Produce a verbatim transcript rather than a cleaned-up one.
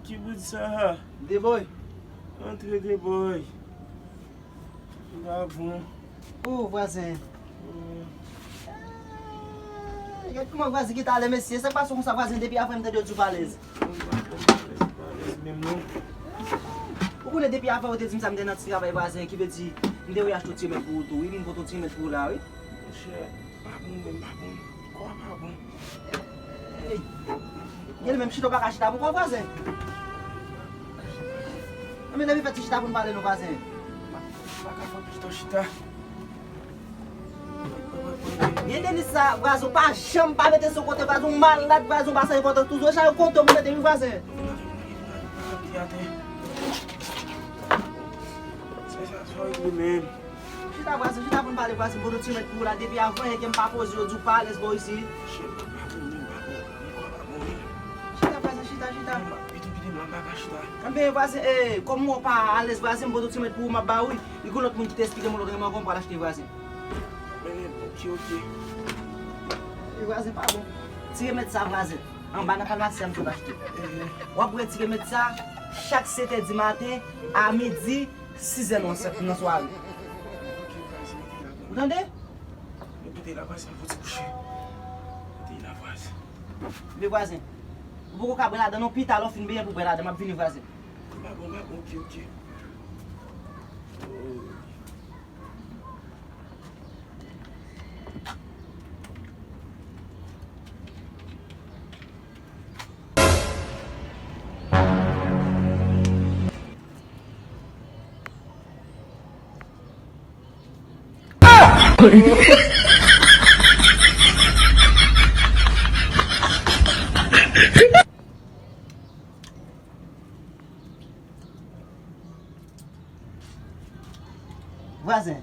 Ki bout sa a? Deboy. Antre, Deboy. Li pa bon. Oh, vwazen. Gad kòman vwazen ki talè, mesye. Sa k pase konsa, vwazen, depi avan m tande w di w pa alèz. Ou konnen depi avan ou te di m sa, m te nan ti travay vwazen, ki vle di, m te wè achte yon ti remèd pou ou tou, wi, m pote yon ti remèd pou ou la, wi. Monchè, pa bon menm, pa bon. Kò a pa bon. Ey! Gen menm chita w pa ka chita pou kò vwazen. Anben, depi fè ti chita pou n pale non vwazen. M pa ka fè plis tan chita. Vye Denis sa, vwazen, w pa janm pa mete sou kote vwazen, w malad vwazen, w pa sa enpòtan toujou. E sa yo kote w pou mete wi vwazen. Sa, sa, sa w regle menm. Chita vwazen, chita pou n pale vwazen, m pote yon ti remèd pou ou la, depi avan yè ke m pa poze yo di w pa alèz bò isi. Chè, m pa bon menm, m pa bon, m pa bon menm. Chita vwazen, chita, chita. Piti, piti, m pa ka chita. Anben vwazen, eh, kòm ou pa alèz vwazen, m pote yon ti remèd pou ou, m ap ba ou wi. Li gon lòt moun ki te esplike m yon lòt remèd ankò, m pral achte vwazen. Men, ok, ok. Eh, vwazen pa bon. Ti remèd sa vwazen. Anba nan famasi a m sot achte. Eh. W ap bwè ti remèd sa chak sèt è di maten, a midi, sizè nan, nan sware. Ou tande? Men pote la vwazen, fò ti kouche. Pote la vwazen. Men vwazen, ou poko ka bwè ladan non, pita lè w fin benyen pou bwè ladan, m ap vini vwazen. M pa bon, m pa bon, ok, ok. Vwazen.